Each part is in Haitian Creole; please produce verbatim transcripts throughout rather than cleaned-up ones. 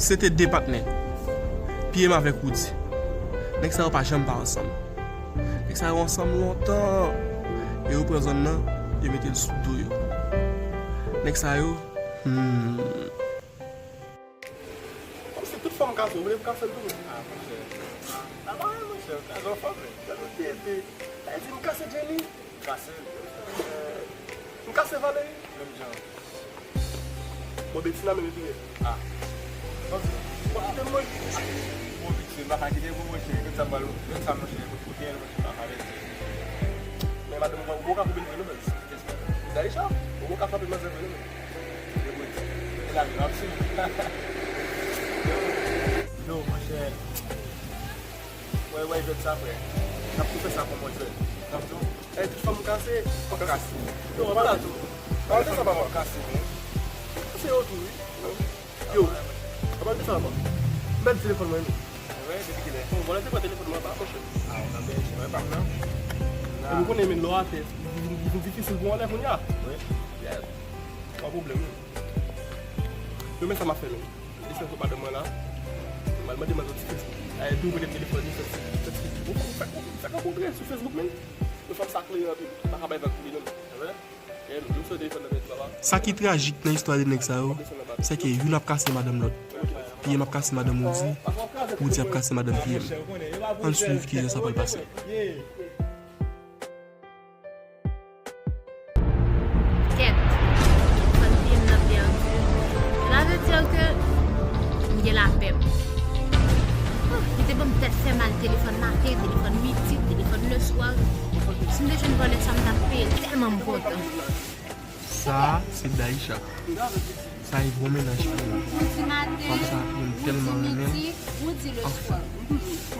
Se te de patnè, P M avèk Roody. Nèg sa yo pa janm pa ansanm. Nèg sa yo ansanm lontan. E yo pran zòn nan, yo mete l sou do yo. Nèg sa yo, hmm. Kòmsi tout fanm kase, ou vle m kase l tou? Ah, monchè. Ah, pa vre, monchè, ou kase yon fanm, wi. Sa nou te ete. Sa vle di m kase Jenny? Kase l. M kase Valery? Menm jan. Bon, Betsina menm epi ye. Ah. Bon, kite m, mwen. Bon, pitye, m pa ka kite pou monchè. Gad sa m pral, gad sa monchè, kote pou gen, monchè, pa ka rete. Men madanm mwen, ou ka koupe l vre, non, men. Daïcha, ou ka frape manzè vre, non, men. E la, m ap swiv. Yo, monchè. Wè, wè, jwèt sa, frè. N ap tou fè sa kòman jwèt. N ap tou. Ey, tout fanm kase. Fò kase. Yo, wè, pa la tou. Pale de sa, papa. Kase, men. Se yo tou, wi. Yo, pale de sa, papa. M pèdi telefòn mwen, wi. Wè, depi kilè? Bon, vòlè te pran telefòn mwen, pa, monchè. Ah, w nan bèje, wè, pa m nan. E m konnen, men lò atè, li vin difisil pou anlè kounye a. Wi. Yeah. Pa pwoblèm, non. Yo, men sa m ap fè, men. Desann sou madanm mwen la. M al mande manzè ti Facebook. Ay, tou kote telefòn li soti. Soti. Ou fè, ou fè rankontre sou Facebook, men. Yo fanm sa klere anpil. Pa ka bay vag pou li, non. Sa ki trajik nan istwa de nèg sa yo, se ke youn ap kase madanm lòt. P M ap kase madanm Roody, Roody ap kase madanm P M. Ann swiv kijan sa pral pase. Kèt, telefòn P M nan pèdi. Cela veut dire que m gen lapèm. Oh, li te ban m tèt fè mal, telefòn maten, telefòn midi, telefòn leswa. Si m te jwenn vòlè sa, m t ap peye l tèlman m kontan. Sa a se Daïcha. Sa e bon mennaj pou ou. Fanm sa a, m tèlman renmen l. Anfen,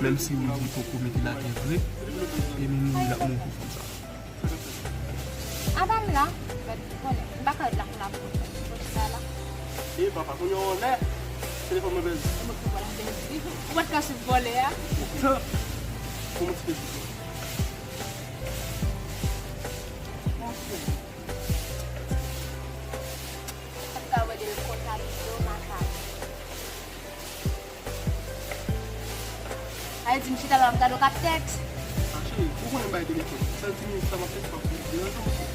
menm si Roody poko mete lakè vre, e Mimi l ap mouri pou fanm sa a. Apa m la? Gad, konnen, m pa ka ret la pou la pou sa la. E papa, kounye a w lè telefòn mwen pèdi. Ou pa t ka swiv vòlè a? Tan. Kòman ti pèdi? Sa t ka wè de l konsa, li do makak. Ay, di m chita la, m gade w k ap tèks. Ah, cheri, ou konnen m bay telefòn. Sèl ti minit sa m ap tèks, m ap deranje w, cheri.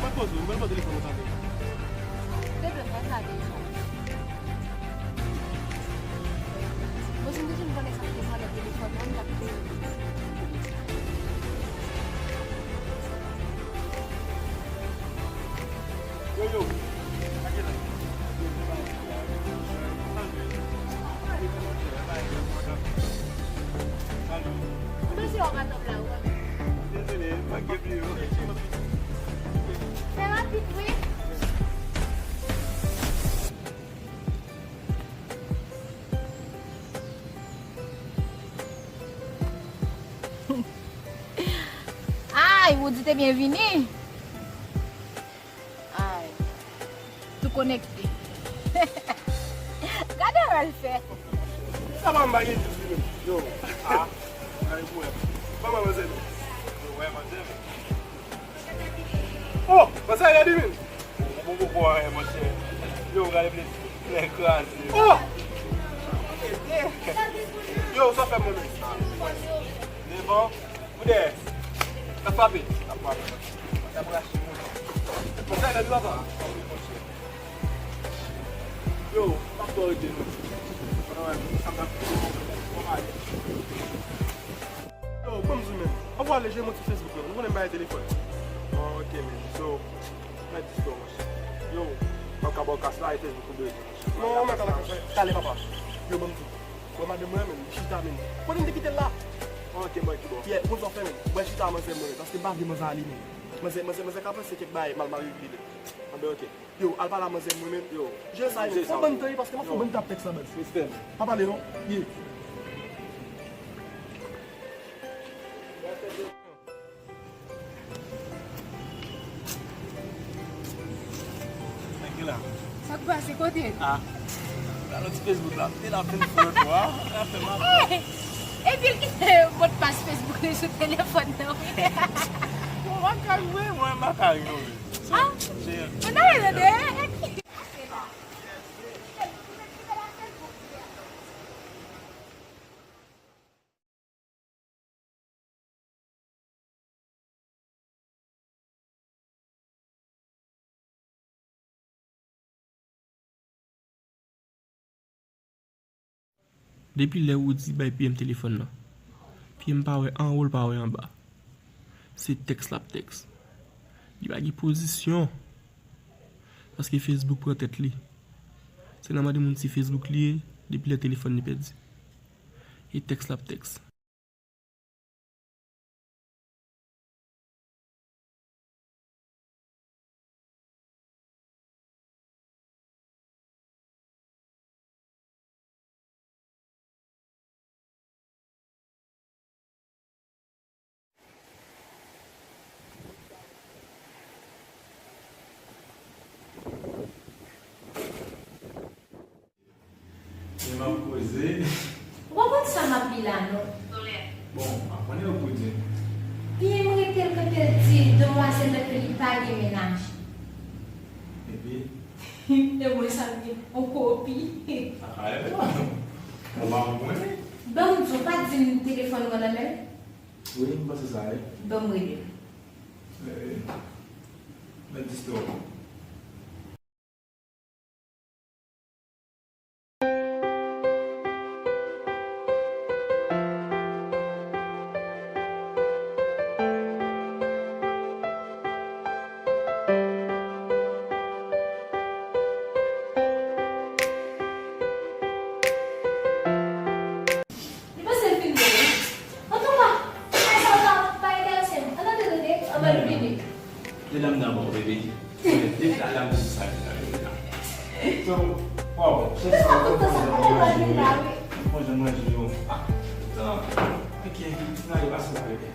Mwen poze, mwen pran telefòn nan sa deja. Te dwe fè sa deja. Bon, si m te jwenn vòlè sa ki te vòlè telefòn nan, m t ap peye. Yo, yo. Mwen se yon madanm la, wi. Dezole, pa gen pli yo. Fè rapid, wi. Ay, Woody te byen vini. Ay. Tou konekte. Gade wè l fè. Sa pa m pa gen jis li menm. Yo. Ah. Gade pou wè. Kòman manzè nou? Yo, wè manzè, men. Oh, manzè, gade vin. Bon, bon, bon, monchè. Yo, gade plezi. Lè kraze. Oh! Yo, sa fè mwen menm. Devan, pou dèyè. Ka frape. Ka frape. Sa pou rache moun. Monchè, gade papa. Yo, pa twò rete non. Yo, ban m zoom in. Anvwa leje mwen ti Facebook la. Nou konnen m pa gen telefòn. Ok, men. So, mèt dis dòlà, monchè. Yo, m ap ka ba w kas la, e Facebook ou bezwen. Non, mwen pa nan kas la. Talè, papa. Yo, ban m di. Bon, madanm mwen, men, li chita, men. Kote m te kite l la? Ok, mwen ki bò. Pierre, bon, sa w fè, men. Mwen chita, manzè mwen, paske m pa vle manzè ale, men. Manzè, manzè, manzè ka panse kèk bagay mal, mal regle, men. Anben, ok. Yo, al pale a manzè mwen menm. Yo. Je sa yo. Fò bann tan, paske m ap fè bann tap tèks la, baz. Respè. Pa pale non. Ye. Tranquila. Sa k pase kote? Ah. Gade ti Facebook la, te la fin fè twa, la fè mal. Epi l kite modpas Facebook li sou telefòn nan, wi. Bon, m pa ka jwe, mwen, m pa ka jwe. Ah, se, se, mwen ta renmen de. Depi lè Roody bay P M telefòn nan, P M pa wè anwo, l pa wè anba. Se tèks l ap tèks. Li pa gen pozisyon. Paske Facebook pran tèt li. Se nan mande moun si Facebook li ye, depi lè telefòn li pèdi. E tèks l ap tèks. Men m ap koze. Ou pa konn sa m ap li la non. Bon, aprann yo pou di. P M rete l kote l di demwazèl nan ke li pa gen mennaj. Epi? E mwen sa m gen on kopi. A, e bon. Mwen pa konprann. Ban m di w, pa di m telefòn mwen nan men l. Wi, m panse sa, wi. Ban m rele l. Eh, mèt distè w. Li panse l fin bon, wi. Antouka, bagay sa yo pa, pa enterese m. Ann antre tande, anvan l vini. Medam dabò, bebe. Depi talè a m di sa, medam, medam. So, wow, chèf sa, mwen kontan jan manje yo. Mwen kontan jan manje yo. Ah, non, ok, n ale pase la, bebe.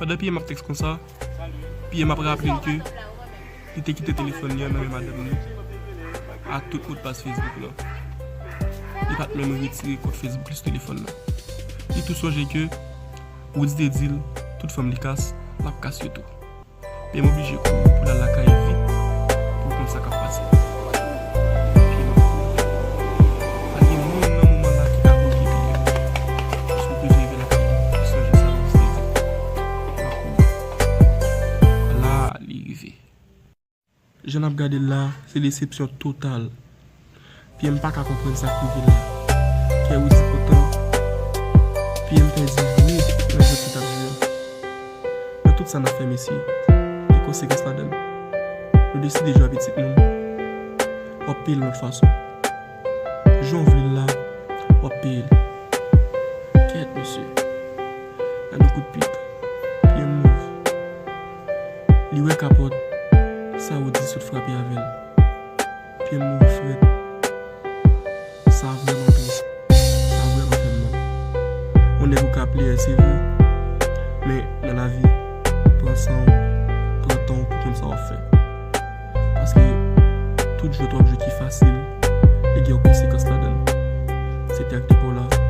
Pandan P M ap tèks konsa, P M ap raple l ke li te kite telefòn li an nan men madanm li ak tout modpas Facebook lan. Li pa t menm retire kòd Facebook li sou telefòn nan. Li tou sonje ke Roody te di l, tout fanm li kas, l ap kas yo tou. P M oblije kouri pou l al lakay vit pou l konn sa k ap pase. P M ap kouri. Pa gen moun nan moman la ki ka bloke P M. Jis pou P M rive lakay li, li sonje sa Roody te di. L ap kouri. La, li rive. Jan n ap gade l la, se desepsyon total. P M pa ka konprann sa k rive l la. Kè Roody kontan. P M pèdi vre nan jwèt li t ap jwe a. Nan tout sa n ap fè, mesye, gen konsekans ladan l. Nou deside jwe a pitit moun, w ap peye l lòt fason. Jan w vle l la, w ap peye l. Kèt, mesye. Gade yon kout pik. P M move. Li wè kapòt sa Roody sot frape avè l. P M move frèt. Sa vrèman tris. Sa vrèman fè m mal. Yon nèg ou ka pleyè, se vre. Men nan lavi, pran san w, pran tan w pou konn sa w ap fè. Paske tout jwèt w ap jwe ki fasil, li gen yon konsekans ladan l. Se te ak ti pa w la.